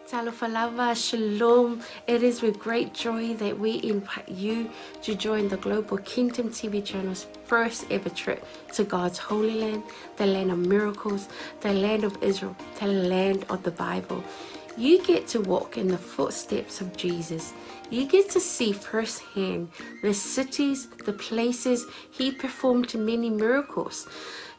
Talofa lava, shalom. It is with great joy that we invite you to join the Global Kingdom TV channel's first ever trip to God's Holy Land, the land of miracles, the land of Israel, the land of the Bible. You get to walk in the footsteps of Jesus. You get to see firsthand the cities, the places he performed many miracles.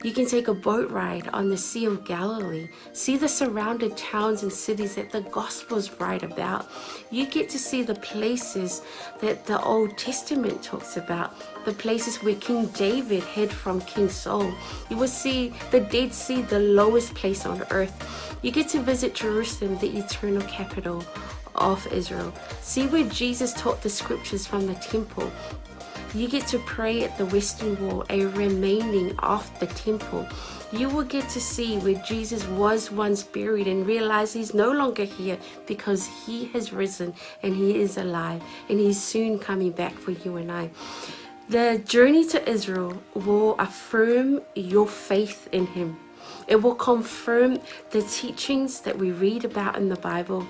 You can take a boat ride on the Sea of Galilee, see the surrounded towns and cities that the Gospels write about. You get to see the places that the Old Testament talks about, the places where King David hid from King Saul. You will see the Dead Sea, the lowest place on earth. You get to visit Jerusalem, the eternal capital of Israel. See where Jesus taught the scriptures from the temple. You get to pray at the Western Wall, a remaining of the temple. You will get to see where Jesus was once buried and realize he's no longer here because he has risen and he is alive and he's soon coming back for you and I. The journey to Israel will affirm your faith in him. It will confirm the teachings that we read about in the Bible.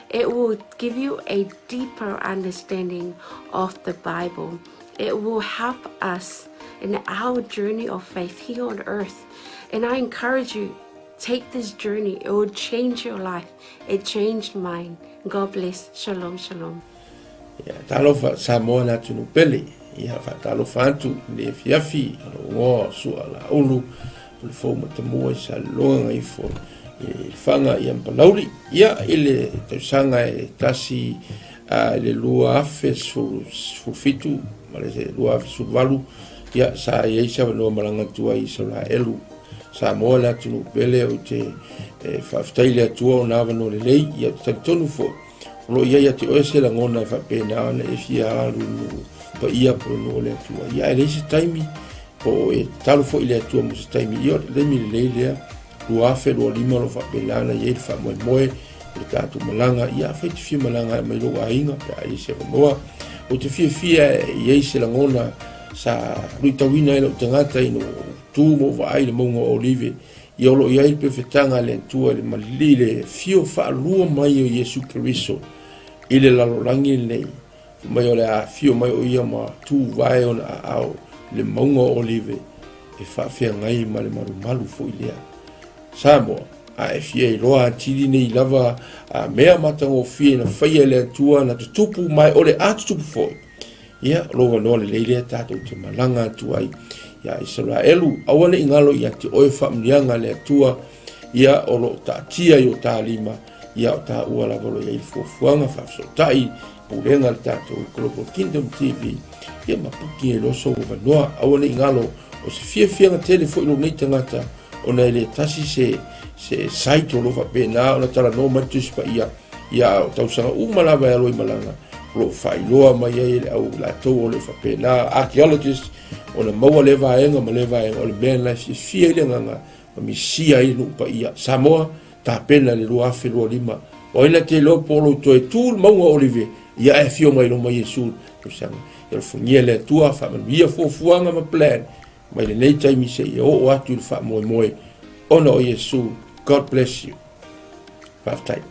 It will give you a deeper understanding of the Bible. It will help us in our journey of faith here on earth. And I encourage you, take this journey. It will change your life. It changed mine. God bless. Shalom, shalom. Ia, talofa Samoa le atunuu pele. Ia, faatalofa atu i le afiafi o lou igoa o Sua Laulu, o le fou matamua i Salelologa Gagaifo i Lefaga ia ma Palauli. Ia, i le tausaga e tasi i le 2017 ma le 2018, ia, sa i ai se avanoa malaga atu ai i Isaraelu. Samoa le atunuu pele, ou te faafetai i le Atua ona avanoa lelei, ia, ou te talitonu foi, O lo o i ai ia te oe se lagona e faapena ona e fia alu i nuu paia po o le nuu o le Atua. Ia, ae leai se taimi, po o e tatalo foi i le Atua mo se taimi. Ia, o le taimi lelei lea, 2025 o lo o faapena ona i ai le faamoemoe o le tatou malaga. Ia, afai e te fia malaga mai lou aiga pe a i ai se avanoa. Ou te fiafia e i ai se lagona sa luitauina ai lou tagata ina ua ou tu ma ou vaai i le mauga o Olive. Ia o lo o i ai le pefetaga a le Atua i le malili le afio faalua mai o Iesu Keriso i le lalolagi lenei, fai mai o le a afio mai o ia ma tuvae ona aao i le mauga o Olive e faafeagai ma le malumalu foi lea. Samoa, a e fia iloa atili nei lava a mea matagofie na faia e le Atua na tutupu ma e o le a tutupu foi, Ia, o lou avanoa lelei lea tatou te malaga atu ai iā Isaraelu. Aua ne i galo ia te oe faamanuiaga a le Atua, ia o lo o taatia i o ta lima, ia o taua lava o lo o i ai le fuafuaga faafesootai, pulega a le tatou Global Kingdom TV, ia ma puki ai loa sou avanoa. Aua ne i galo, o se fiafiaga tele foi lou nei tagata, ona e le tasi se, se site o lo o faapena ona talanoa mai le Tusi Paia, Ia, o tausaga uma lava e alo i malaga, o lo o faailoa mai ai e le au latou o le faapena, archaeologist, ona maua lea vaega ma lea vaega, o le mea lena e fiafia ai le agaga ma misia ai le nuu paia. Samoa, tapena i le 2025. O ai na te iloa po o lou toe tu le mauga o Olive, ia ae afio mai loma Iesu i le tausaga. Ia alofagia e le Atua, faamanuia fuafuaga ma plan mai lenei taimi seia oo atu i le faamoemoe ona o Iesu. God bless you. Faafetai.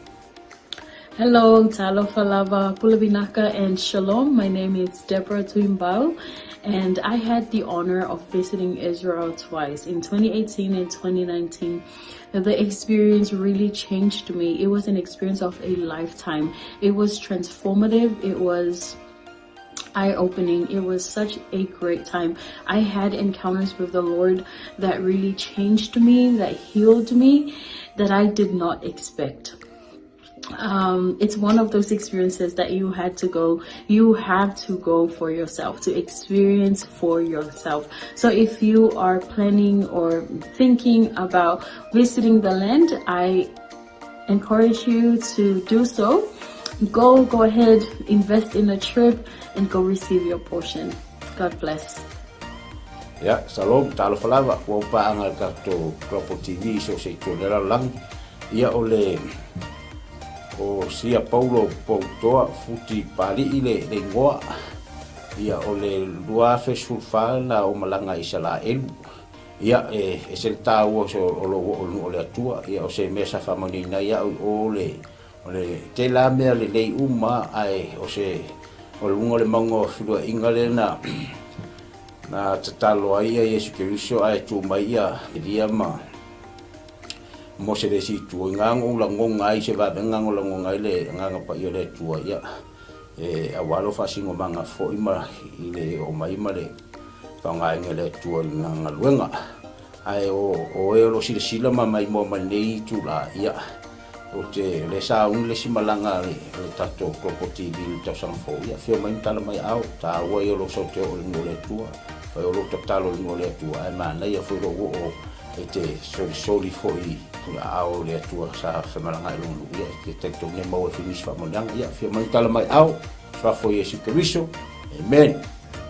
Hello, talofa lava, pule vinaka and shalom. My name is Deborah Tuimbau and I had the honor of visiting Israel twice in 2018 and 2019. The experience really changed me. It was an experience of a lifetime. It was transformative. It was eye-opening. It was such a great time. I had encounters with the Lord that really changed me, that healed me, that I did not expect. It's one of those experiences that you had to go, you have to go for yourself, to experience for yourself. So if you are planning or thinking about visiting the land, I encourage you to do so. Go, go ahead, invest in a trip and go receive your portion. God bless. Ia, shalom, talofa lava, ua ou paaga i le tatou Global TV i so o se itu o le lalolagi. Ia, o le, o Sia Paulo Poutoa Futi Pali'i le, le igoa. Ia, o le 2014 na ou malaga i Isalaelu. Ia, e ese le taua o, o lou oo i le nuu o le Atua. Ia, o se mea sa faamanuiaina ai au i o le, O le tele lava mea lelei uma ae o se o luga o le mauga o feluaiga lea na na tatalo ai ia Iesu Keriso ae tu mai ia Elia ma Mose le isi itu. I na ou lagona ai se vavega na lagona ai le Agaga Paia o le Atua ia e aua lou faasinomaga foi ma i le oo mai ma le faaaogaina e le Atua i lana galuega. Ae o o e o lo o silasila ma maimoa mai lenei itula, ia, ou te, o lea sa auni le isi malaga a le, a le tatou Global TV i le tausaga fou, ia, afio mai ma tala mai aao, taua ia o lou sau te oo i le nuu o le Atua, fai o lou tatalo i le nuu o le Atua, ae manaia foi lou oo e te solisoli foi i le aao o le Atua sa femalagaai i lona nuu, ia, e te talitonu e maua ai foi nisi faamanuiaga, ia, afio mai ma tala mai aao, Suafa o Iesu Keriso, Amen.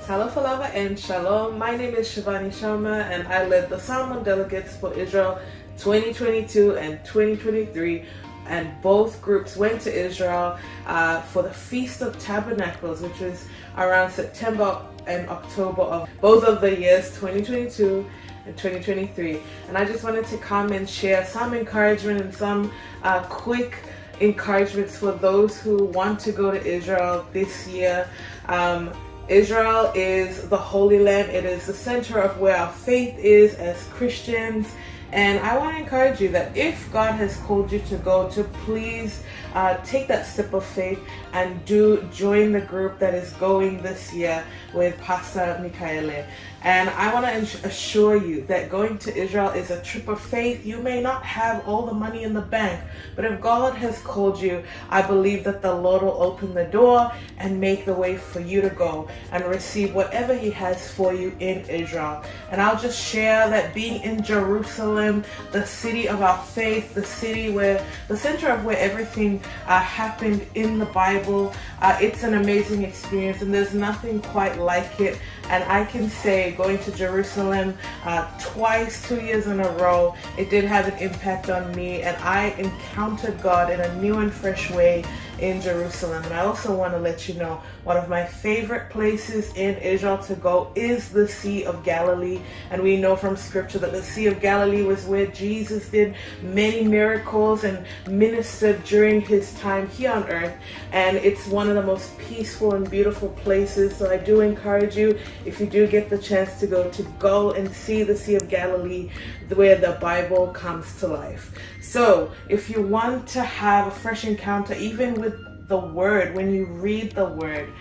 Talofa lava and shalom. My name is Shivani Sharma and I led the Samoan delegates for Israel 2022 and 2023 and both groups went to Israel uh, for the Feast of Tabernacles, which was around September and October of both of the years 2022 and 2023. And I just wanted to come and share some encouragement and some uh, quick encouragements for those who want to go to Israel this year. Um, Israel is the Holy Land. It is the center of where our faith is as Christians. And I want to encourage you that if God has called you to go, to please uh, take that step of faith and do join the group that is going this year with Pastor Mikaele. And I want to assure you that going to Israel is a trip of faith. You may not have all the money in the bank, but if God has called you, I believe that the Lord will open the door and make the way for you to go and receive whatever He has for you in Israel. And I'll just share that being in Jerusalem, the city of our faith, the city where the center of where everything uh, happened in the Bible, uh, it's an amazing experience, and there's nothing quite like it. And I can say, going to Jerusalem uh, twice, two years in a row, it did have an impact on me, and I encountered God in a new and fresh way in Jerusalem. And I also want to let you know one of my favorite places in Israel to go is the Sea of Galilee. And we know from scripture that the Sea of Galilee was where Jesus did many miracles and ministered during his time here on earth. And it's one of the most peaceful and beautiful places. So I do encourage you, if you do get the chance to go, to go and see the Sea of Galilee where the Bible comes to life. So if you want to have a fresh encounter, even with the Word, when you read the Word,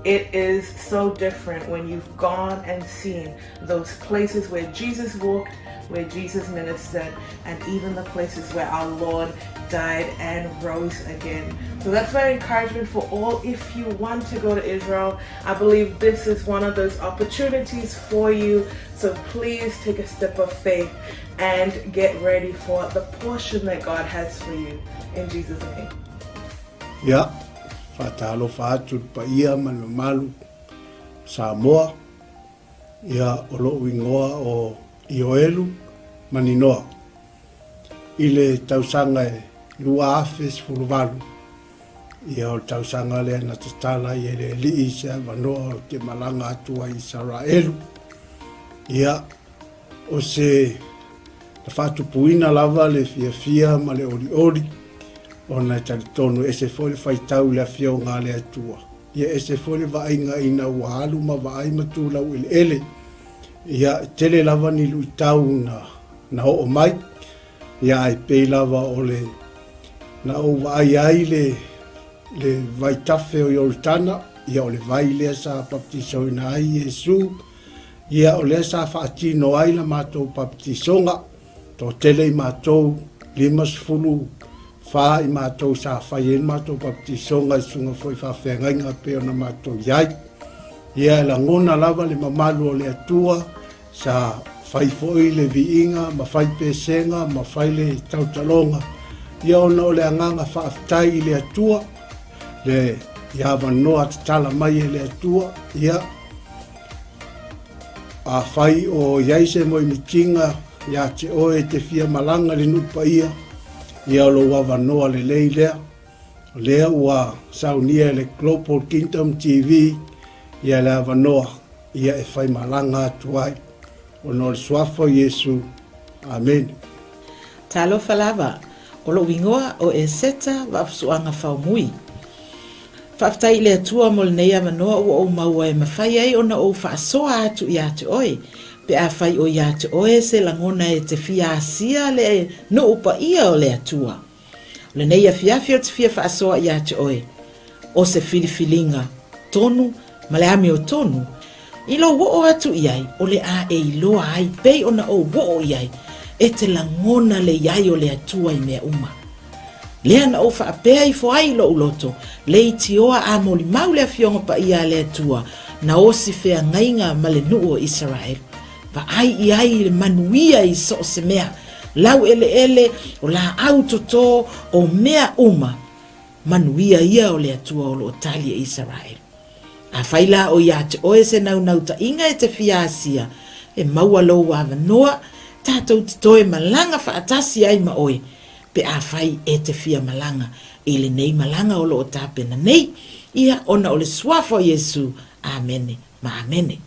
it is so different when you've gone and seen those places where Jesus walked, where Jesus ministered, and even the places where our Lord died and rose again. So that's my encouragement for all. If you want to go to Israel, I believe this is one of those opportunities for you. So please take a step of faith and get ready for the portion that God has for you. In Jesus' name. Ia, faatalofa atu i le paia ma le mamalu o Samoa, ia o lou igoa o Ioelu Maninoa. I le tausaga e 2018, ia o le tausaga lea na tatala ai e le Alii se avanoa ou te malaga atu ai i Isaraelu. Ia, O se na faatupuina lava le fiafia ma le olioli, ona e talitonu e ese foi le faitau i le Afioga a le Atua, ia ese foi le vaaiga ina ua alu ma vaai ma tu laueleele. Ia, e tele lava ni luitau na, na oo mai, ia ae pei lava o le na ou vaai ai le, le vaitafe o Ioritana, ia o le vai lea sa baptisoina ai Iesu, Ia, o lea sa faatino ai la matou papatisoga, toatele i matou, 54 i matou sa fai ai le matou papatisoga i susuga foi i faafeagaiga pei ona matou i ai. Ia, e lagona lava le mamalu o le Atua, sa fai foi le viiga ma fai pesega ma fai le tautaloga, ia ona o le agaga faafetai i le Atua, le i avanoa tatala mai e le Atua, ia, Afai o i ai se moemitiga ia te oe e te fia malaga i le nuu paia, ia o lou avanoa lelei lea. O lea ua saunia e le Global Kingdom TV ia le avanoa ia e fai malaga atu ai. Ona o le Suafa o Iesu. Amene. Talofa lava. O lou igoa o Eseta Vaafusuaga Faumui. Faafetai i le Atua mo lenei avanoa ua ou maua e mafai ai ona ou faasoa atu ia te oe, pe afai o ia te oe se lagona e te fia asia le nuu paia o le Atua. O lenei afiafi ou te fia faasoa ia te oe, o se filifiliga tonu ma le amiotonu, I lou oo atu i ai, o le a e iloa ai pei ona ou oo i ai, e te lagona le i ai o le Atua i mea uma. Lea na ou faapea ifo ai i lou loto, leitioa a molimau le Afioga Paia a le Atua, na osi feagaiga ma le nuu o Isaraelu. Vaai i ai i le manuia i so o se mea, laueleele, o laau toto, o mea uma, manuia ia o le Atua o lo o tali e Isaraelu. Afai la o ia te oe se naunautai e te fia asia, e maua lou avanoa, tatou te toe malaga faatasi ai ma oe, pe afai e te fia malaga i lenei malaga o lo o tapena nei, ia ona o le Suafa o Iesu. Amene ma amene.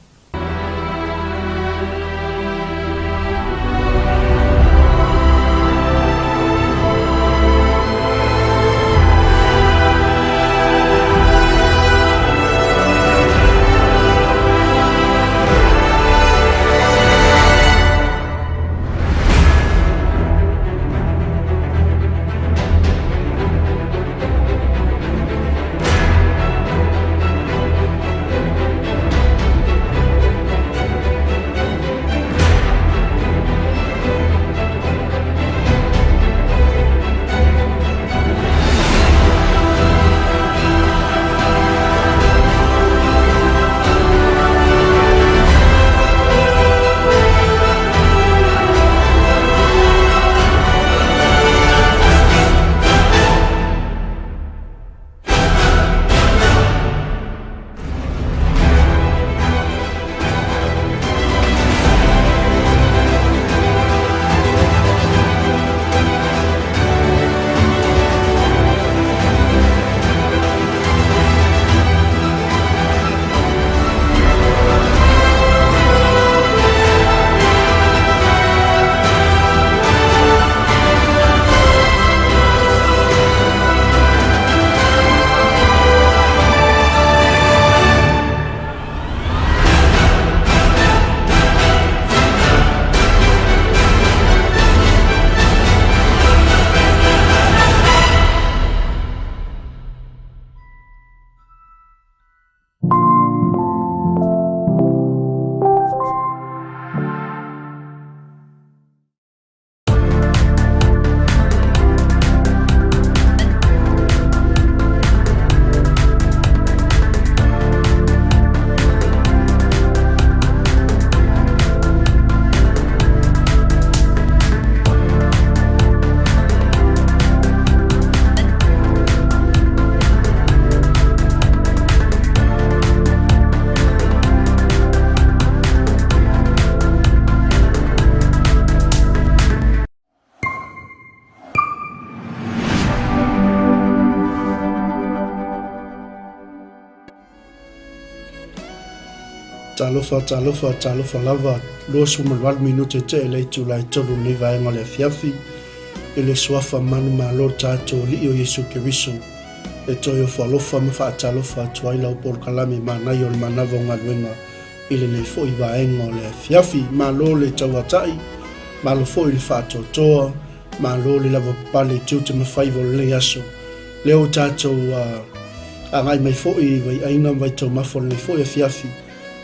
Talofa, talofa, talofa lava, 28 minute te le itula e tolu lenei vaega o le afiafi, i le suafa manumalo o tatou Alii o Iesu Keriso, e toe ofo alofa ma faatalofa atu ai lau polokalame manaia o le manava o galuega i lenei foi vaega o le afiafi. Malo le tauatai, malo foi le faatoatoa, malo le lavapapale i tiute ma faiva o lenei aso. Lea ua tatou agai mai foi i vaiaiga ma vaitaumafa o lenei foi afiafi,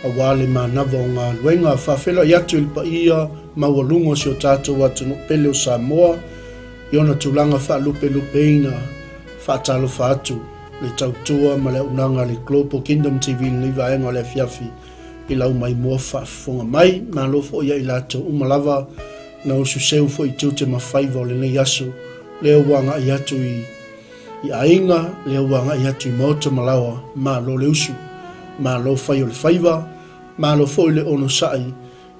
aua le manava o galuega. Faafeiloai atu i le paia maualuga o si o tatou atunuu pele o Samoa i ona tulaga faalupelupeina. Faatalofa atu le tautua ma le auaunaga a le Global Kingdom TV i lenei vaega o le afiafi i lau maimoa faafofoga mai. Malo foi ia i latou uma lava na ususeu foi i tiute ma faiva o lenei aso, lea ua agai atu i i aiga, lea ua agai atu i maota ma laoa. Malo le usu, malo fai o le faiva, malo foi le onosai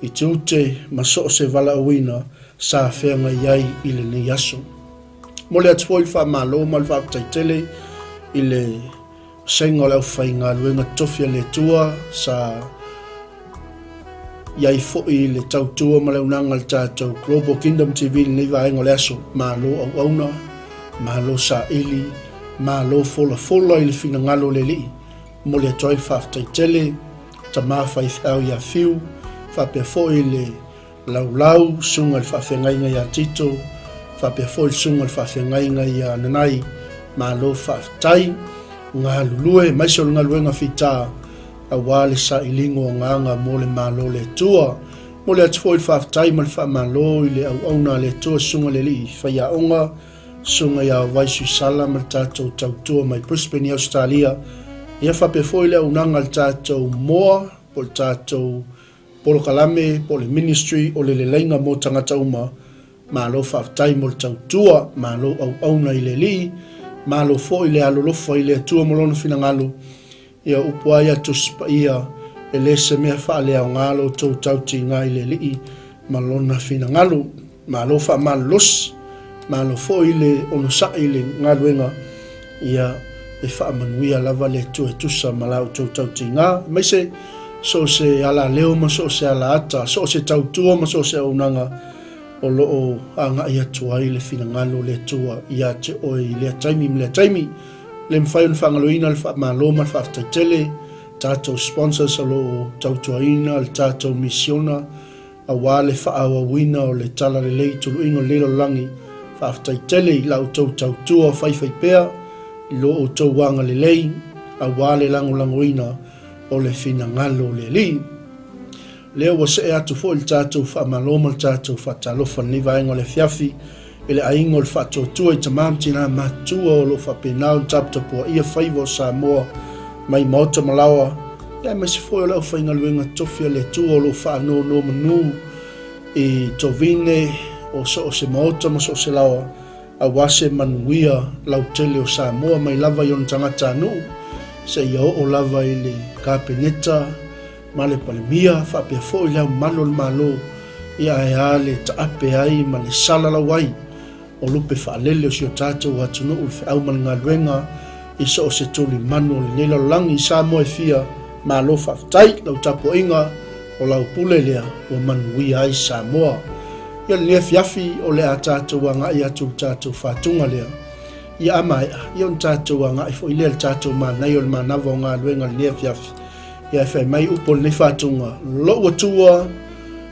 i tiute ma so o se valaauina sa feagai ai i lenei aso. Momoli atu foi le faamalo ma le faafetai tele i le vasega o le aufaigaluega totofi a le Atua sa i ai foi i le tautua ma le auaunaga a le tatou Global Kingdom TV i lenei vaega o le aso. Malo auauna, malo saili, malo folafola i le finagalo o le Alii. Momoli atu ai le faafetai tele, tama faifeau ia Fiu, faapea foi le Laulau, susuga i le faafeagaiga ia Tito, faapea foi le susuga i le faafeagaiga ia Nanai. Malo faafetai, galulue aemaise o le galuega fita aua le sailiga o agaga mo le Malo o le Atua. Momoli atu foi le faafetai ma le faamalo i le auauna a le Atua, susuga i le Alii Faiaoga, Susuga ia Vai Suisala ma le tatou tautua mai Brisbane i Ausetalia, ia faapea foi le auaunaga a le tatou MOA po o le tatou polokalame po o le Ministry o le Leleiga mo Tagata Uma. Malo faafetai mo le tautua, malo auauna i le Alii, malo foi le alolofa i le Atua ma Lona finagalo. Ia upu ai a Tusi Paia, E le se mea faaleaoga lo outou tautiga i le Alii ma Lona finagalo. Malo faamalolosi, malo foi le onosai i le galuega, ia e faamanuia lava le Atua e tusa ma la outou tautiga, aemaise so o se alaleo ma so o se alaata, so o se tautua ma so o se auaunaga o lo o agai atu ai le finagalo o le Atua ia te oe i lea taimi ma lea taimi. Le mafai ona faagaloina le faamalo ma le faafetai tele tatou sponsors o lo o tautuaina le tatou misiona aua le faaauauina o le Talalelei Tuluiga o lenei lalolagi. Faafetai tele i la outou tautua faifaipea i lo outou agalelei aua le lagolagoina o le finagalo o le Alii. Lea ua see atu foi le tatou faamalo ma le tatou faatalofa i lenei vaega o le afiafi i le aiga o le Faatuatua i tama ma tina matutua o lo o faapena ona taputapuaia faiva o Samoa mai maota ma laoa, aemaise foi o le aufaigaluega tofi a le Atua o lo o faanonomanu i tovine o so o se maota ma so o se laoa aua se manuia lautele o Samoa mai lava i ona tagatanuu seia oo lava i le Kapeneta ma le Palemia faapea foi le Ao Mamalu o le Malo, ia ae a le taape ai ma le salalau ai o lupe faalele o si o tatou atunuu i le feau ma le galuega i so o se tulimanu o lenei lalolagi i Samoa e fia. Malo faafetai lau tapuaiga, o lau pule lea ua manuia ai Samoa. Ia lenei afiafi o le a tatou agai atu i le tatou fatuga lea. Ia a maea, ia ona tatou agai foi lea i le tatou manaia o le manava o galuega i lenei afiafi. Ia e fai mai upu o lenei faatuga, Lou Atua,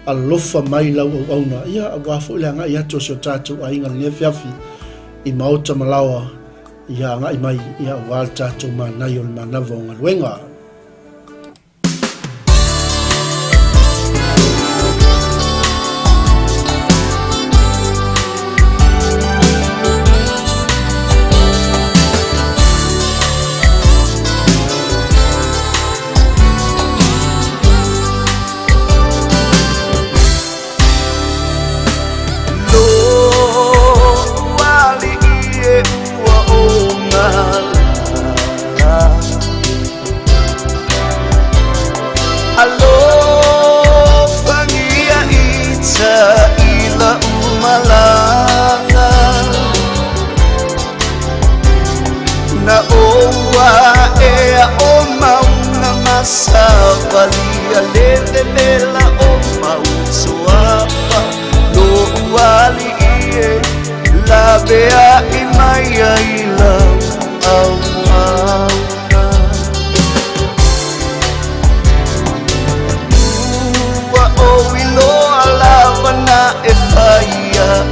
alofa mai lau auauna. Ia, aua foi le agai atu o si o tatou aiga i lenei afiafi i maota ma laoa, ia agai mai, ia aua le tatou manaia o le manava o galuega. Na oua ea o mauna masavalia le vevela o mausoapa Lou alii e laveai mai ai lau auauna Ua ou iloa lava na e fai au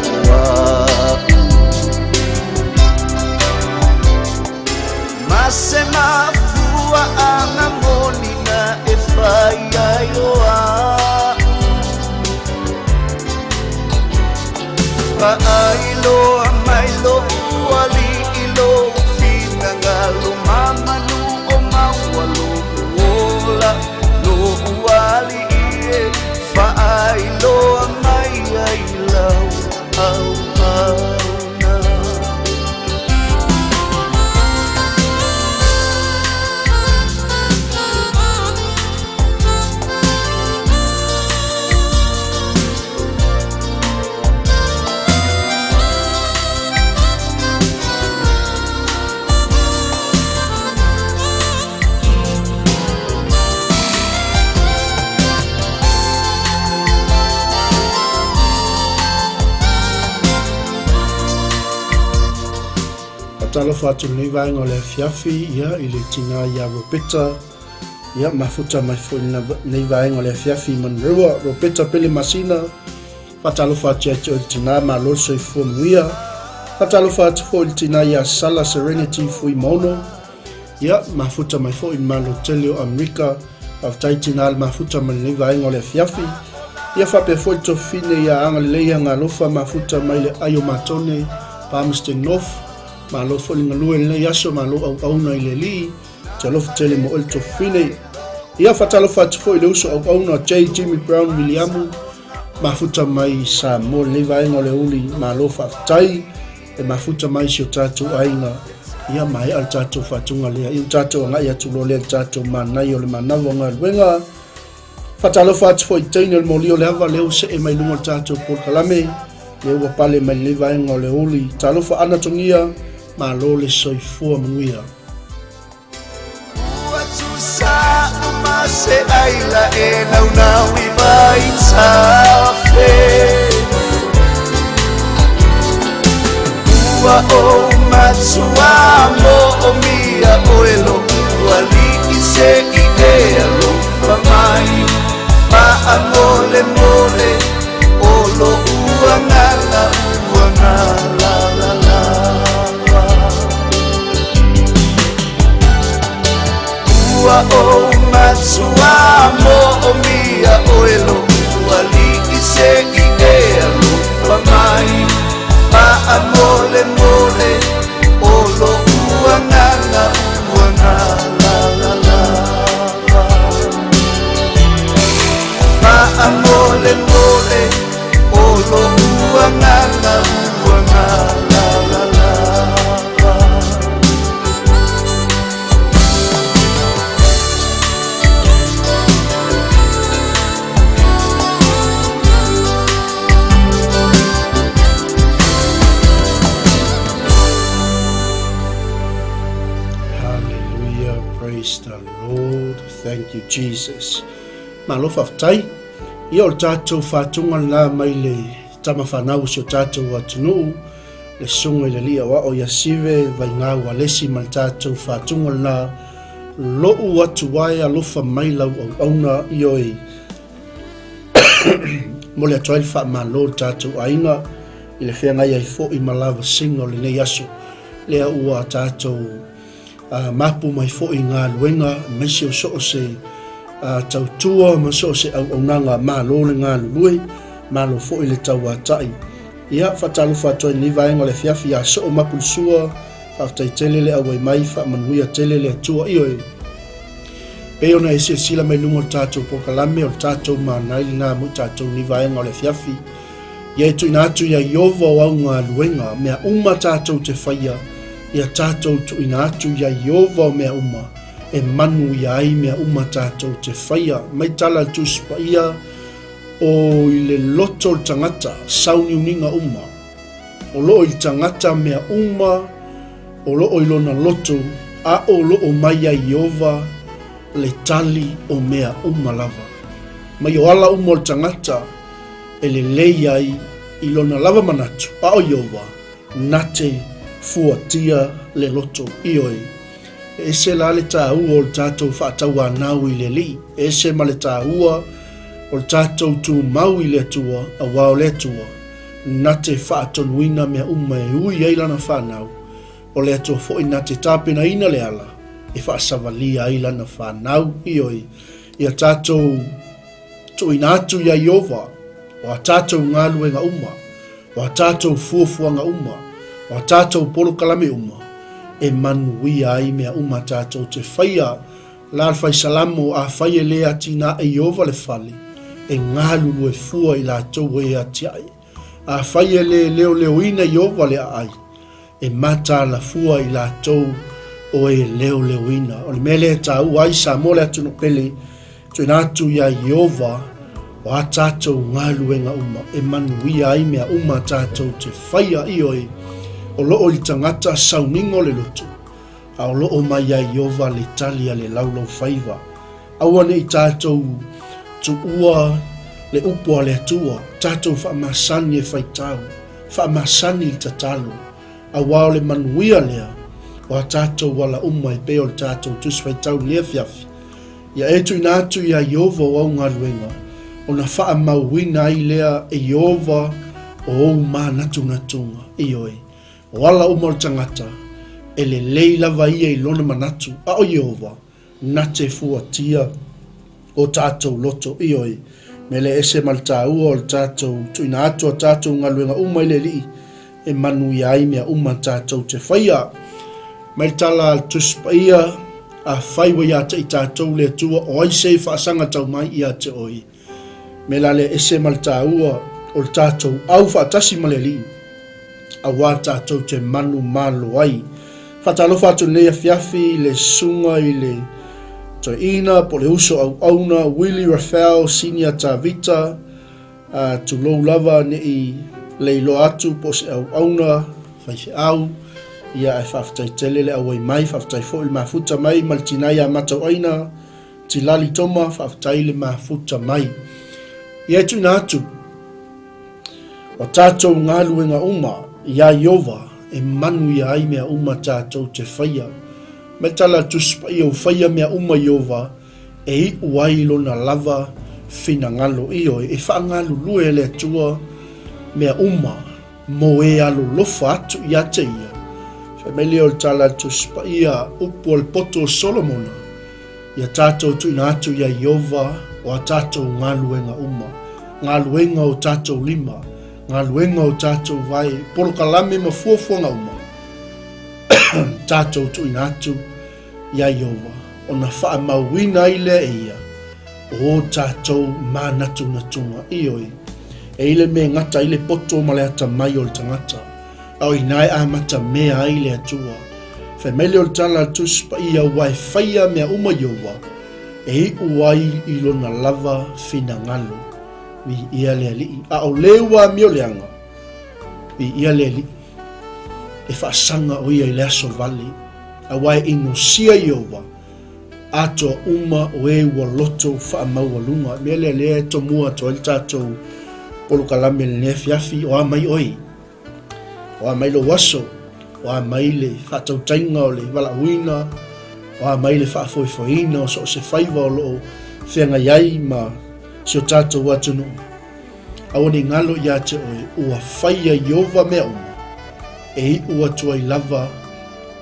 Ma se mafuaaga moni na e fai ai o a'u Faailoa mai lou alii lou finagalo Mamanu o maua lou ola Lou alii e faailoa mai ai lau auauna. Faatalofa atu i lenei vaega o le afiafi ia i le tinā ia Robeta ia mafuta mai foi i lenei vaega o le afiafi i Manurewa. Robeta Pele Masina, faatalofa atu ia te oe le tinā, malo le soifua manuia. Faatalofa atu foi i le tinā ia Sala Serenity Fuimaono, ia mafuta mai foi i le Malo tele o Amerika. Faafetai tinā le mafuta mai lenei vaega o le afiafi. Ia faapea foi le tofine ia Agalelei Agalofa mafuta mai le ai o Matone, Palmerston North. Malo foi le galue i lenei aso, malo auauna i le Alii. Te alofa tele mo oe le tofine. Ia faatalofa atu foi i le uso auauna J. Jimmy Brown Wiliamu, mafuta mai Samoa lenei vaega o le uli. Malo faafetai e mafuta mai si o tatou aiga. Ia maea le tatou faatuga lea. Ia tatou agai atu loa lea le tatou manaia o le manava o galuega. Faatalofa atu foi i teine o le moli o le ava lea ua see mai luga o le tatou polokalame, lea ua pale mai lenei vaega o le uli. Talofa Ana Togia, malo le soifua manuia. Ua tusa uma se aila e naunau i vaitafe. Ua ou matua moomia oe lo'u alii se i e alofa mai. Faamolemole o lo'u agaga ua galalalava. Ua ou matua moomia oe lo'u alii se i e alofa mai. Faamolemole o lo'u agaga ua galalalava. Faamolemole o lo'u agaga ua galalalava. Hallelujah, praise the Lord, thank you Jesus. Malo faafetai. Ia o le tatou faatuga lena mai le tama fanau o si o tatou atunuu, le susuga i le alii aoao ia Sive Vaigau Alesi ma le tatou faatuga lena, lo'u atu ae alofa mai lau auauna, ioe. Momoli atu ai le faamalo i le tatou aiga i le feagai ai foi ma lavasiga o lenei aso, lea ua tatou mapu mai foi i galuega, aemaise o so o se tautua ma so o se auaunaga. Malo le galulue, malo foi le tauatai. Ia, faatalofa atu ai i lenei vaega o le afiafi ia Soo Mapulisua, faafetai tele le auai mai, faamanuia tele le Atua. Ioe. Pei ona e silasila mai luga o le tatou polokalame, o le tatou manai lena mo i tatou ni vaega o le afiafi. Ia e tuuina atu ia Iova o au galuega, mea uma tatou te faia, ia tatou tuuina atu ia Iova o mea uma, e manuia ai mea uma tatou te faia. Mai tala le Tusi Paia, o i le loto o le tagata, sauniuniga uma. O loo i le tagata mea uma o loo i lona loto, a o loo mai ia Ieova le tali o mea uma lava. Mai o ala uma o le tagata e lelei ai i lona lava manatu, a o Ieova na te fuatia le loto. Ioe, e ese la le taua o le tatou faatauanau i le Alii, e ese ma le taua o le tatou tumau i le Atua, auā o le Atua na te faatonuina mea uma e ui ai lana fanau, o le Atua foi na te tapenaina le ala e faasavalia ai lana fanau. Ioe, ia tatou tuuina atu iā Ieova o a tatou galuega uma, o a tatou fuafuaga uma, o a tatou polokalame uma, e manuia ai mea uma tatou te faia. La le Faisalamo, Afai e lē atinae Ieova le fale, e galulue fua i latou e atiae. Afai e lē leoleoina Ieova le aai, e mataala fua i latou o e leoleoina. O le mea lea e taua ai Samoa le atunuu pele, tuuina atu iā Ieova o a tatou galuega uma, e manuia ai mea uma tatou te faia. Ioe, o loo i le tagata sauniga o le loto, A o loo mai ia Ieova le tali a le laulaufaiva. Aua ne i tatou tuua le upu a le Atua, tatou faamasani e faitau, faamasani i le tatalo, auā o le manuia lea o a tātou ala uma e pei o le tātou Tusi Faitau i lenei afiafi. Ia e tuuina atu iā Ieova o au galuega, ona faamauina ai lea e Ieova o ou mānatunatuga. Ioe, o ala uma o le tagata, e lelei lava ia i lona manatu, a o Ieova, na te fuatia o tātou loto. Ioe, me le ese ma le tāua o le tātou tuuina atu a tātou galuega uma i le Alii, e manuia ai mea uma tātou te whaia. Mai le tala a le Tusi Paia, Afai ua ia te i tātou le Atua, o ai se whaasanga tau mai ia te oi. Me la le ese ma le tāua o le tātou au whaatasi ma le Alii, auā tātou te manu malo ai. Whaatalofa atu nei afiafi i le susuga i le toeaina po o le uso auauna Willie Raphael Senior Tavita, Ā, tulou lava ne i leiloa atu po o se auauna faifeau, ia ae faafetai tele le auai mai, faafetai foi le mafuta mai ma le tina ia Matauaina, Tilali Toma, faafetai le mafuta mai. Ia e tuuina atu o tātou galuega uma iā Ieova e manuia ai mea uma tātou te whaia. Mai tala Tusi Paia u whaia mea uma Ieova e iʻu ai lona lava finagalo. Ioe, e faagalulue e le Atua mea uma mo e alolofa atu iā te ia. Fai mai lea o le tala a le Tusi Paia, upu a le poto o Solomona, ia tātou tuuina atu iā Ieova o a tātou galuega uma, galuega o tātou lima, galuega o tātou vae, polokalame ma fuafuaga uma, tātou tuuina atu iā Ieova, ona faamauina ai lea e ia o ō tātou mānatunatuga. Ioe, e i le mea e gata ai le poto ma le atamai o le tagata, a o inā e amata mea ai le Atua. Fai mai lea o le tala a le Tusi Paia, Ua e faia mea uma Ieova, e iʻu ai i lona lava finagalo. Viia le Alii. A o le ua amio leaga, viia le Alii. E faasaga ʻo ia i le aso vale. Aua e inosia Ieova, atoa uma o e ua loto faamaualuga. Mea lea lea e tomua atu ai le tatou polokalame i lenei afiafi, o a mai oe, o a mai lou aso, o a mai le faatautaiga o le valaauina, o a mai le faafoefoeina o so o se faiva o lo o feagai ai ma si o tatou atunuu. Aua ne i galo iā te oe, ua faia Ieova mea uma, e iʻu atu ai lava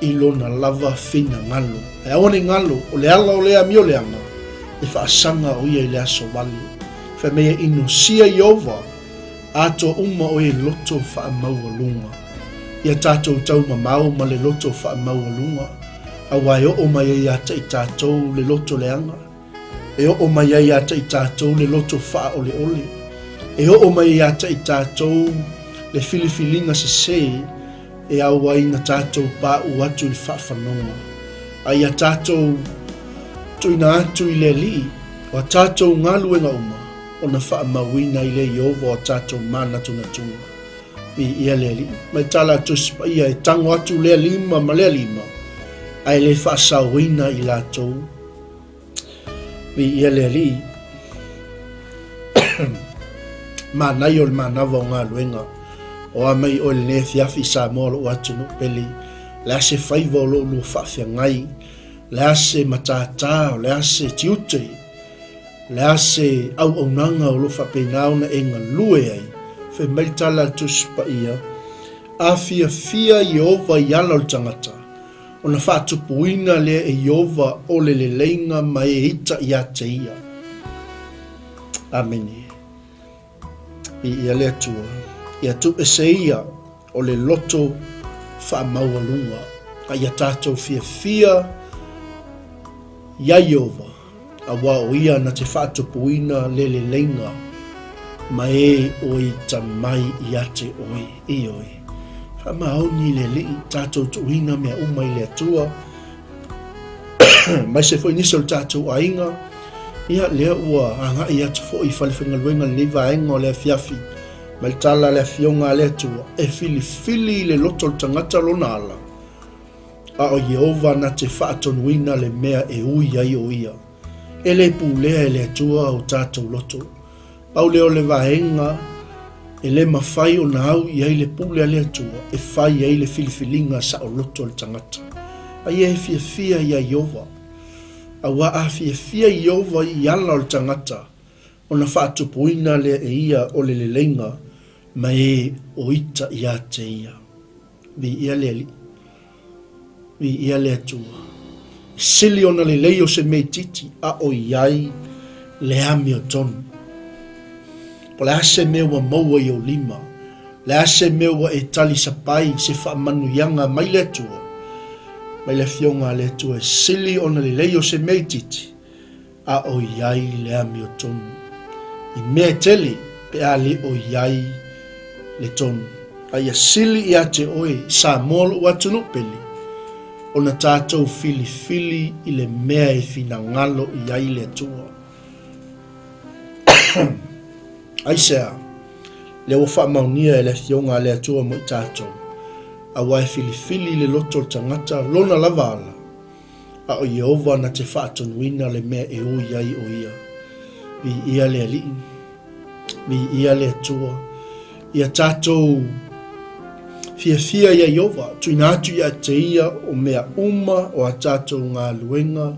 i lona lava finagalo. Ae aua ne i galo, o le ala o lea amioleaga, e faasaga o ia i le aso vale. Fai mai e inosia Ieova, atoa uma o e loto faamaualuga. Ia tatou taumamao ma le loto faamaualuga, auā e oo mai ai iā te i tatou le loto leaga. E oo mai ai iā te i tatou le loto faaoleole. E oo mai ai iā te i tatou le filifiliga sesē e ao ai na tatou paʻu atu i le faafanoga. A ia tatou tuuina atu i le Alii o a tatou galuega uma, ona faamauina ai lea Ieova o a tatou manatunatuga. Viia le Alii. Mai tala a Tusi Paia e tango atu lea lima ma lea lima, ae le faasaoina i latou. Viia le Alii. Manaia o le manava o galuega. O a mai oe lenei afiafi i Samoa lou atunuu pele. Le a se faiva o lou lua faafeagai. Le a se matātā, o le a se tiute. Le a se auaunaga o lo faapena ona e galue ai. Fai mai le tala a le Tusi Paia, A fiafia Ieova i ala o le tagata, Ona faatupuina lea e Ieova o le leleiga ma e ita iā te ia. Amene. Viia le Atua. Ia tuuese ia o le loto faamaualuga, a ia tatou fiafia iā Ieova. Aua o ia na te faatupuina le leleiga ma e o ita mai ia te oe. Ioe. Faamaoni le Alii, tatou tuuina mea uma i le Atua, maise foi nisi o le tatou aiga, ia lea ua agai atu foi i falefaigaluega lenei vaega o le afiafi, mai le tala a le Afioga a le Atua, e filifili i le loto o le tagata lona ala, A o Ieova na te faatonuina le mea e ui ai o ia. E le pulea e le Atua o tatou loto. Pau lea o le vaega e le mafai ona au i ai le pule a le Atua e fai ai le filifiliga saoloto a le tagata. A ia e fiafia iā Ieova, Auā a fiafia Ieova i ala o le tagata, ona faatupuina lea e ia o le leleiga ma e o ita iā te ia. Viia le Alii. Viia le Atua. E sili ona lelei o se mea itiiti a o i ai le amiotonu. Po o le a se mea ua maua i ou lima, le a se mea ua e talisapai se faamanuiaga mai le Atua, mai le Afioga a le Atua, e sili ona lelei o se mea itiiti a o i ai le amiotonu. I mea e tele pe a le o i ai le tonu. A ia sili ia te oe, Samoa lou atunuu pele, ona tatou filifili i le mea e finagalo i ai le Atua. Aisea? Lea ua faamaonia e le Afioga a le Atua mo i tatou, aua e filifili le loto o le tagata lona lava ala, A o Ieova na te faatonuina le mea e ui ai o ia. Viia le Alii, viia le Atua. Ia tatou fiafia ia Ieova, tuina atu ia te ia o mea uma o a tatou galuega,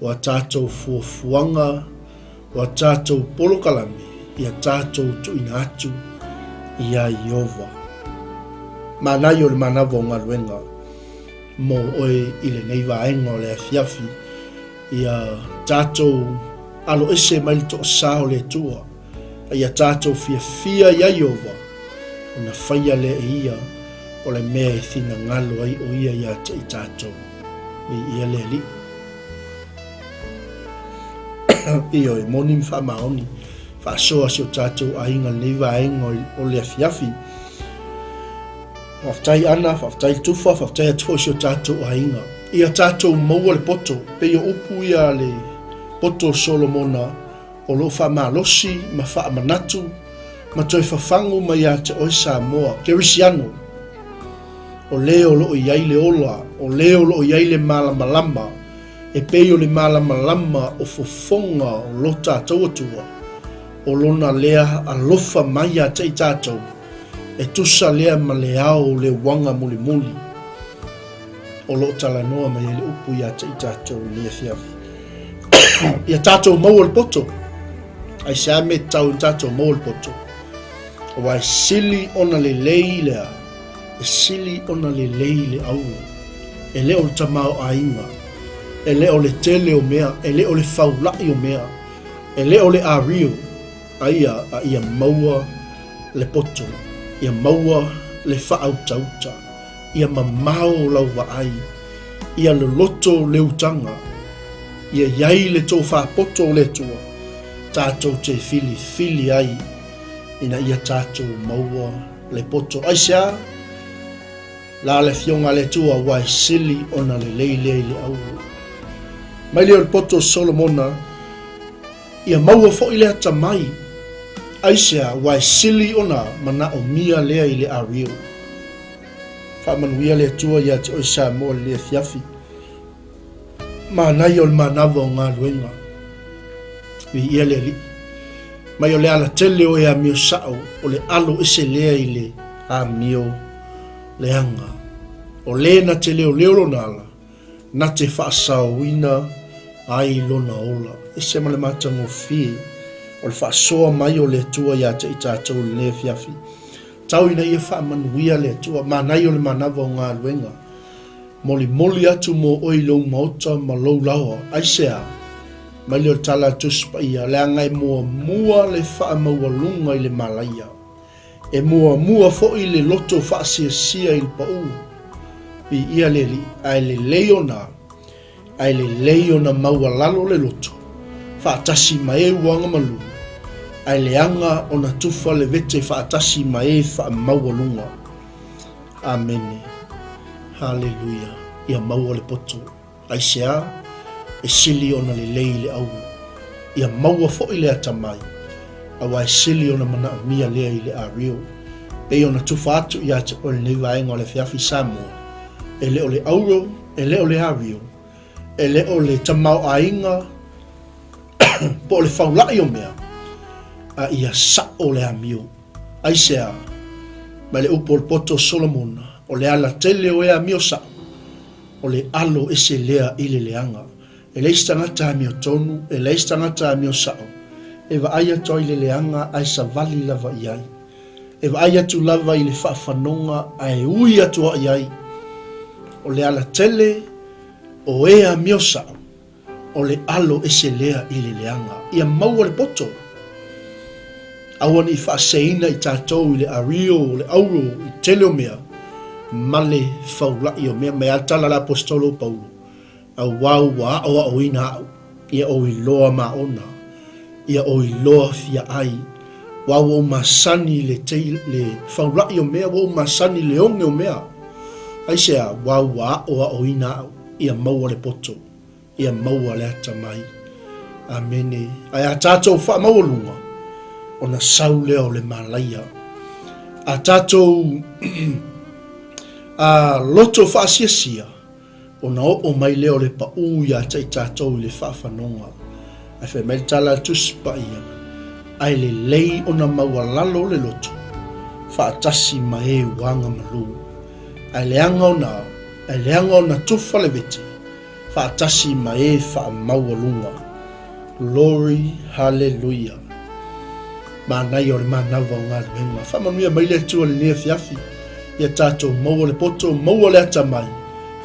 o a tatou fuafuaga, o a tatou polokalame, ia tatou tuuina atu ia Ieova. Manaia o le manava o galuega. Mō oe i lenei vaega o le afiafi, ia tatou aloese mai le toasā o le Atua, a ia tatou fiafia iā Ieova, ona faia lea e ia o le mea e finagalo ai o ia ia te i tatou. Viia le Alii. Ioe, moni ma faamaoni, faasoa si o tatou aiga i lenei vaega o le afiafi. Faafetai Ana, faafetai Tufa, faafetai atu foi i si o tatou aiga. Ia tatou maua le poto, pei o upu ia a le poto o Solomona o lo o faamalosi ma faamanatu ma toe fafagu mai ia te oe Samoa, Kerisiano, o le o lo o i ai le ola, o le o lo o i ai le malamalama, e pei o le malamalama o fofoga o lo tatou Atua, o lona lea alofa mai ia te i tatou, E tusa lea ma le ao o le uaga mulimuli o lo o talanoa mai ai le upu ia te i tatou i lenei afiafi. Ia tatou maua le poto. Aisea mea e tatau ona tatou maua le poto? Aua e sili ona lelei le a? E sili ona lelei le auro. E le o le tamaoaiga, e le o le tele o mea, e le o le faulai o mea, e le o le ario, Aia a ia maua le poto, ia maua le faautauta, ia mamao lau vaai, ia loloto le utaga, ia i ai le tofā poto o le Atua, tatou te filifili ai ina ia tatou maua le poto. Aisea? La le Afioga a le Atua aua e sili ona lelei lea i le auro. Mai lea o le poto o Solomona, Ia maua foi le atamai, aisea aua e sili ona manaomia lea i le Ariel. Faamanuia le Atua ia te oe Samoa i lenei afiafi. Manaia o le manava o galuega. Viia le Alii. Mai o le alatele o e amio sao, o le alo ese lea i le amio leaga. O le na te leoleo lona ala, Na te faasaoina ai lona ola. Ese ma le matagofie o le faasoa mai o le Atua ia te i tatou i lenei afiafi. Tau ina ia faamanuia le Atua, manaia o le manava o galuega. Molimoli atu mo oe i lou maota ma lou laoa. Aisea? Mai lea o le tala a le Tusi Paia, leaga e muamua le faamaualuga i le malaia. E muamua foi le loto faasiasia i le paū. Viia le Alii, ae lelei ona, ae lelei ona maualalo le loto, faatasi ma e uaga malu, ae leaga ona tufa le vete faatasi ma e faamaualuga. Amene. Haleluia. Ia maua le poto. Aisea? E sili ona lelei le auro. Ia maua foi le atamai, aua e sili ona manaomia lea i le Ariel. Pei ona tufa atu ia te oe lenei vaega o le afiafi Samoa, e le o le auro, e le o le Ariel, e le o le tamaoaiga po o le faulai o mea, a ia sao le amio. Aisea? Mai le upu o le poto o Solomona, o le ala tele o e amio sao. O le alo ese lea i le leaga. E leai se tagata amiotonu, e leai se tagata amiosao e vaai atu ai i le leaga ae savali lava i ai. E vaai atu lava i le faafanoga ae ui atu i ai. O le alatele o e amiosao, o le alo ese lea i le leaga. Ia maua le poto. Aua ne i faaseina i tatou i le ario o le auro i tele o mea ma le faula'i o mea. Mai a le tala a le Aposetolo o Paulo, Auā ua aʻoaʻoina aʻu, ia ou iloa māʻona, ia ou iloa fia ʻai, ua ua ou masani i le, le faulaʻi o mea, ua ou masani i le oge o mea. Aisea? Ua ua aʻoaʻoina aʻu, ia maua le poto, ia maua le atamai. Amene. Ae a tātou faamaualuga, ona sau lea o le malaia. A tātou a loto faasiasia, Ona oo mai lea o le paʻū iā te i tātou i le faafanoga. Ae fai mai le tala a le Tusi Paia, Ae lelei ona maualalo le loto, faatasi ma e ua agamalu. Ae leaga ona, ae leaga ona tufa le vete, faatasi ma e faamaualuga. Glory Hallelujah. Manaia o le manava o galuega. Faamanuia mai le Atua i lenei afiafi. Ia tatou maua le poto, maua le atamai.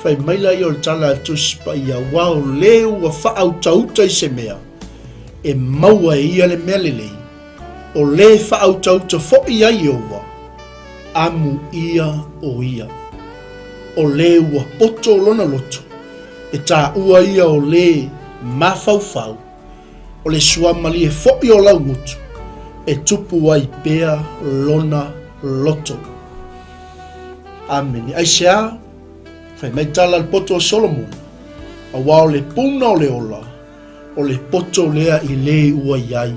Fai mai laia o le tala a le Tusi Paia, aua o le ua faaautauta i se mea, e maua e ia le mea lelei. O le faaautauta foi ia Ieova, amu ia o ia. O le ua poto lona loto, e taua ia o le mafaufau, o le suamalie foi o laugutu, e tupu ai pea lona loto. Amene. Aisea? Fai mai tala le poto o Solomona, aua o le puna o le ola, o le poto lea i le ua i ai.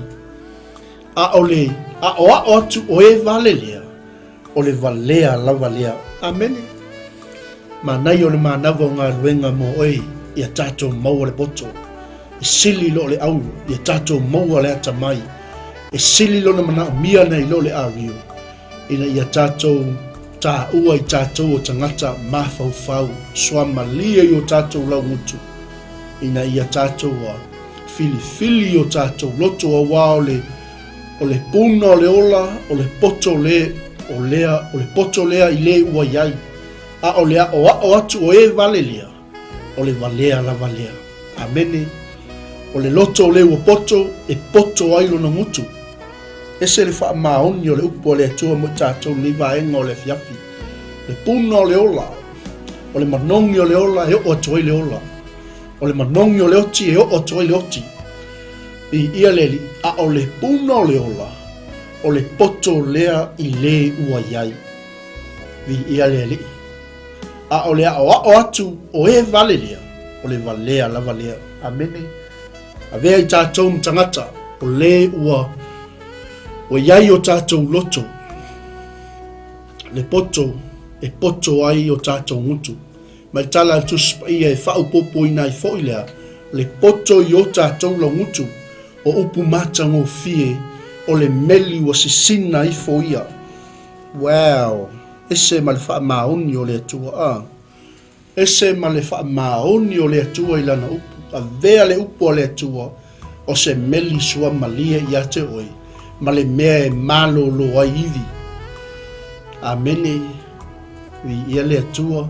A o le aʻoaʻo atu o e vale lea, o le valea lava lea. Amene. Manaia o le manava o galuega mo oe ia tatou maua le poto. E sili lo le auro, ia tatou maua le atamai. E sili lona manaomia nei lo le ario, ina ia tatou taua i tatou o tagata mafaufau, suamalie i o tatou laugutu, ina ia tatou a filifili i o tatou loto auā o le O le puna o le ola, o le poto le, o lea, o le poto lea i le ua i ai, a o le aʻoaʻo atu o e vale lea, o le valea lava lea. Amene. O le loto o le ua poto, e poto ai lona gutu. Ese le faamaoni o le upu a le Atua mo i tatou lenei vaega o le afiafi. Le puna o le ola, o le manogi o le ola e oo atu ai le ola. O le manogi o le oti e oo atu ai le oti. Viia le Alii, a o le puna o le ola, o le poto lea i le ua i ai. Viia le Alii. A o le aʻoaʻo atu o e vale lea, o le valea lava lea. Amene. Avea i tatou ma tagata, o le ua ua i ai o tatou loto, le poto e poto ai o tatou gutu. Mai tala a le Tusi Paia e faaopoopoina ai foi lea le poto i o tatou laugutu, o upu matagofie o le meli ua sisina ifo ia. Wow! Ese ma le faamaoni o le Atua, a. Ese ma le faamaoni o le Atua i Lana upu. Avea le upu a le Atua o se meli suamalie ia te oe, ma le mea e malōlō ai ivi. Amene. Viia le Atua.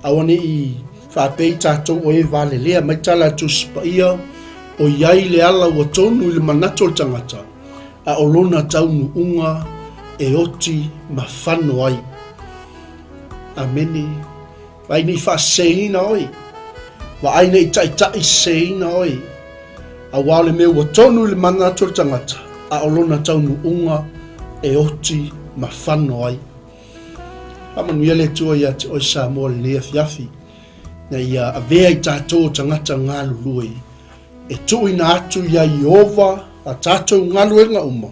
Aua ne i faapea i tatou o e valelea mai tala a Tusi Paia, o i ai le ala ua tonu i le manatu o le tagata, a o lona taunuuga e oti ma fano ai. Amene. Vaai ne i faaseseina oe. Vaai ne i taitai seseina oe. Aua o le mea ua tonu i le manatu o le tagata, a o lona taunuuga e oti ma fano ai. Faamanuia le Atua ia te oe Samoa i lenei afiafi, ina ia avea i tatou o tagata galulue, e tuuina atu iā Ieova a tatou galuega uma,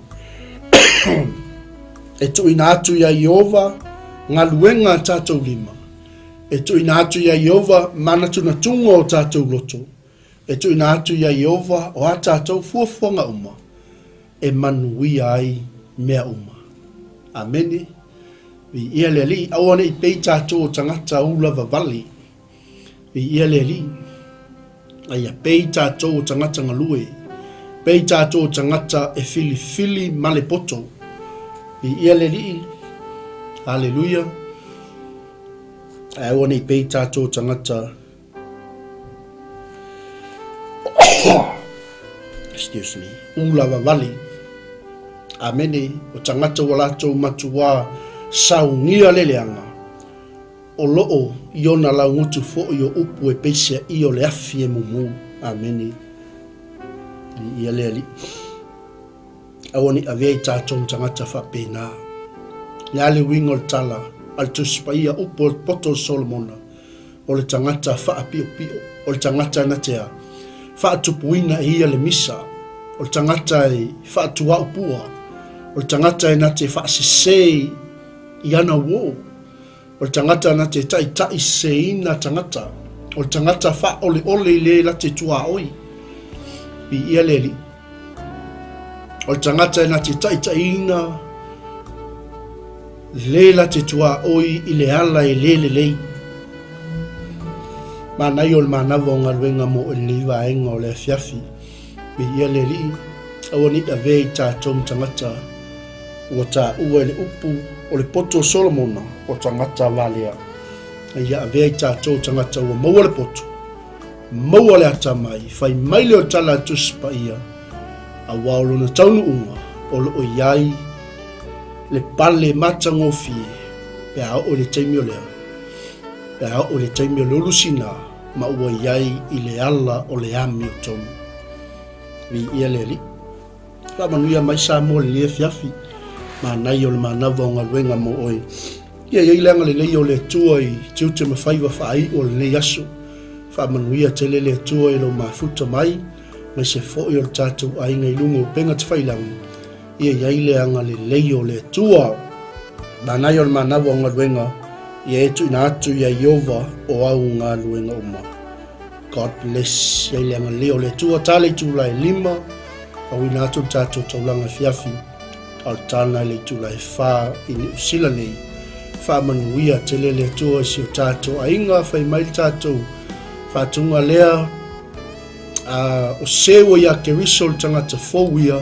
e tuuina atu iā Ieova galuega a tatou lima, e tuuina atu iā Ieova manatunatuga o tatou loto, e tuuina atu iā Ieova o a tatou fuafuaga uma, e manuia ai mea uma. Amene. Viia le Alii, aua ne i pei tatou o tagata ula vavale. Viia le Alii. A ia pei tatou o tagata galue, pei tatou o tagata e filifili ma le poto. Viia le Alii. Haleluia. Ae aua ne i pei tatou o tagata Excuse me. Ulavavale. Amene. O tagata ua latou matuā saugia le leaga, o loo i ona laugutu foi o upu e peisiaʻi o le afi e mumu. Amene. Viia le Alii. Aua ne i avea i tatou ma tagata faapena. Le a le uiga o le tala a le Tusi Paia, upu o le poto o Solomona, o le tagata faapiopio, o le tagata na te a faatupuina e ia le misa, o le tagata e faatuaupua, o le tagata e na te faasese i ana uō, o le tagata na te taitaiseseina tagata, o le tagata faaoleole i le la te tuaoi. Viia le Alii. O le tagata e na te taitaiina le la te tuaoi i le ala e le lelei. Manaia o le manava o galuega mo oe i lenei vaega o le afiafi. Viia le Alii, aua ne i avea i tatou ma tagata ua taua e le upu o le poto o Solomona o tagata valea. A ia avea i tatou tagata ua maua le poto, maua le atamai, fai mai lea o tala a Tusi Paia, aua o lona taunuuga o lo o i ai le pale matagofie pe a oo i le taimi o lea, pe a oo i le taimi o le ulusina ma ua i ai i le ala o le amiotonu. Viia le Alii. Faamanuia mai Samoa i lenei afiafi. Manaia o le manava o galuega mo oe. Ia i ai le agalelei o le Atua i tiute ma faiva faaiu o lenei aso. Faamanuia tele le Atua i lou mafuta mai, maise foi o le tatou aiga i luga o upega tafailagi. Ia i ai le agalelei o le Atua. Manaia o le manava o galuega, ia e tuuina atu ia Ieova o au galuega uma. God bless. Ia i le agalelei o le Atua. Ta le itula e 5, auina atu le tatou taulaga afiafi, a o le tana i le itula e 4 i Niu Sila nei. Faamanuia tele le Atua i si o tatou aiga, fai mai le tatou faatuga lea, o se ua ia Keriso le tagata fou ia,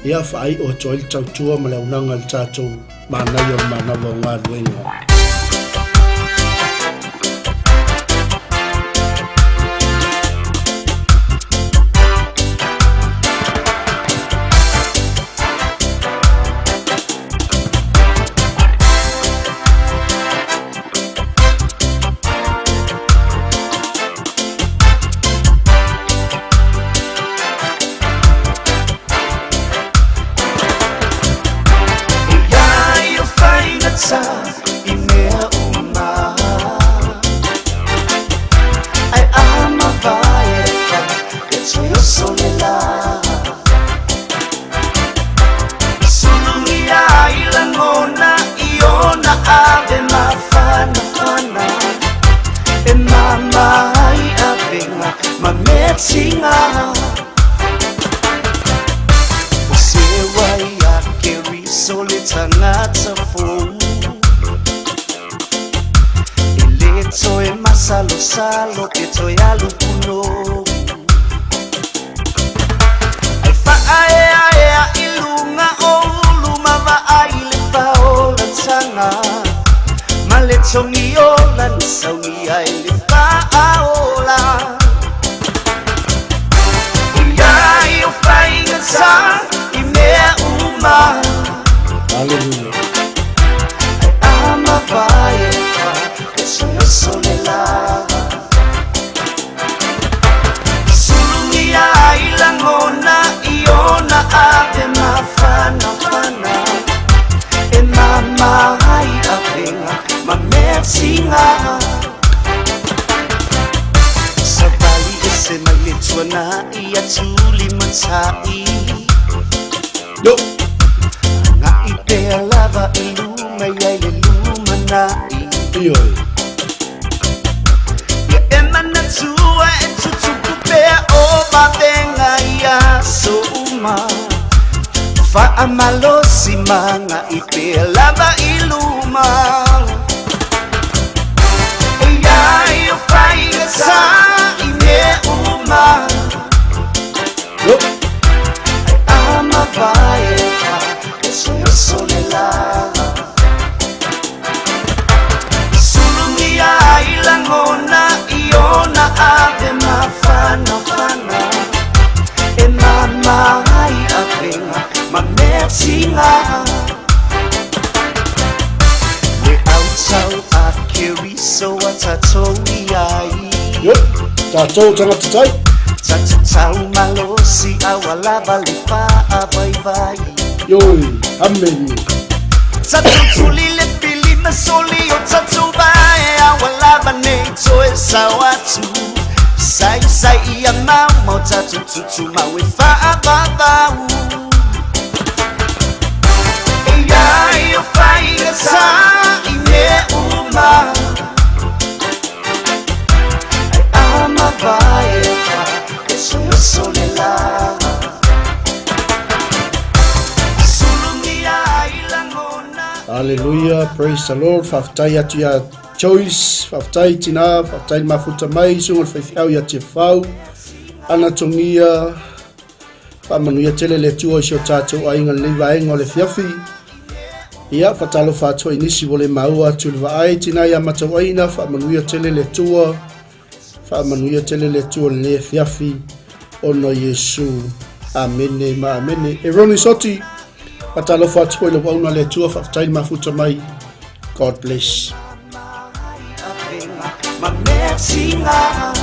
ia faaio atu ai le tautua ma le aunaga i le tatou manaia o le manava o galuega. tatou iai. Yo, tatou tagata tai. Tatou tau malosi a ua lava le faavaivai. Yoi, amene. Tatou tuli le pili ma soli o tatou vae a ua lava nei toe sao atu. Saisai ia maumau tatou tutumau e faavavau. E ai o faigata i mea uma. Ai a mavae fa e le la. Sulugia ai lagona. Hallelujah, praise the Lord. Faafetai atu iā Joyce, faafetai tina, faafetai le mafuta mai, susuga i le faifeau ia Tiafau, Ana Togia, faamanuia tele le Atua i si o tatou aiga i lenei vaega o le afiafi. Ia, faatalofa atu ai i nisi ua le maua atu i le vaai, tina ia Matauaina, faamanuia tele le Atua, faamanuia tele le Atua i lenei afiafi, ona o Iesu. Amene ma amene. E Ronnie Soti, faatalofa atu foi i le auauna a le Atua, faafetai le mafuta mai. God bless. Ma mea tiga.